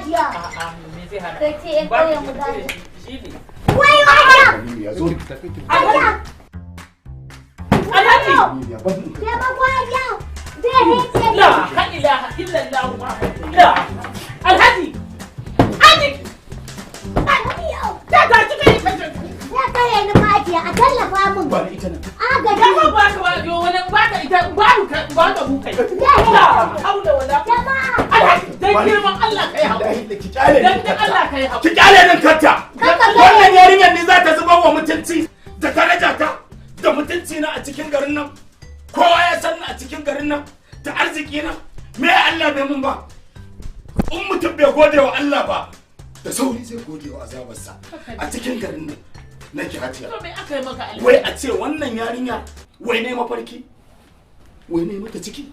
Hajiya. A'a, me zai hana? Kai ce yan ƙauyen mu za su. Shi ne. Wai hajiya. Ya zo. Hajiya. Alhaji! Taimako hajiya. Zai hece ni. La ilaha illallah Muhammad. La. Alhaji! Alhaji! Ta ta ci kai kai. Ya kare ni ma hajiya, a tallafa min. Ba ni ita nan. Agaji. Ka ba ka ba yo wani ba ka ita ba ka ba ka bu kai. La haula wala. Jama'a. Alhaji, dan girman Allah kai haƙuri. Ki kyale Dan ni. Allah kai haƙuri. Ki kyale nan kanta. Kaka. Wannan yarinyar ne za ta zubar wa mutunci da daraja ta da mutunci na a cikin garin nan. Kowa ya san ni a cikin garin nan da arziki na. Me Allah bai mun ba? In mutum bai gode wa Allah ba, da sauri zai gode wa azabarsa. A cikin garin nan nake, hajiya. To, me aka yi maka, Alhaji? Wai a ce wannan yarinya, wai ne mafarki, wai ne mata ciki.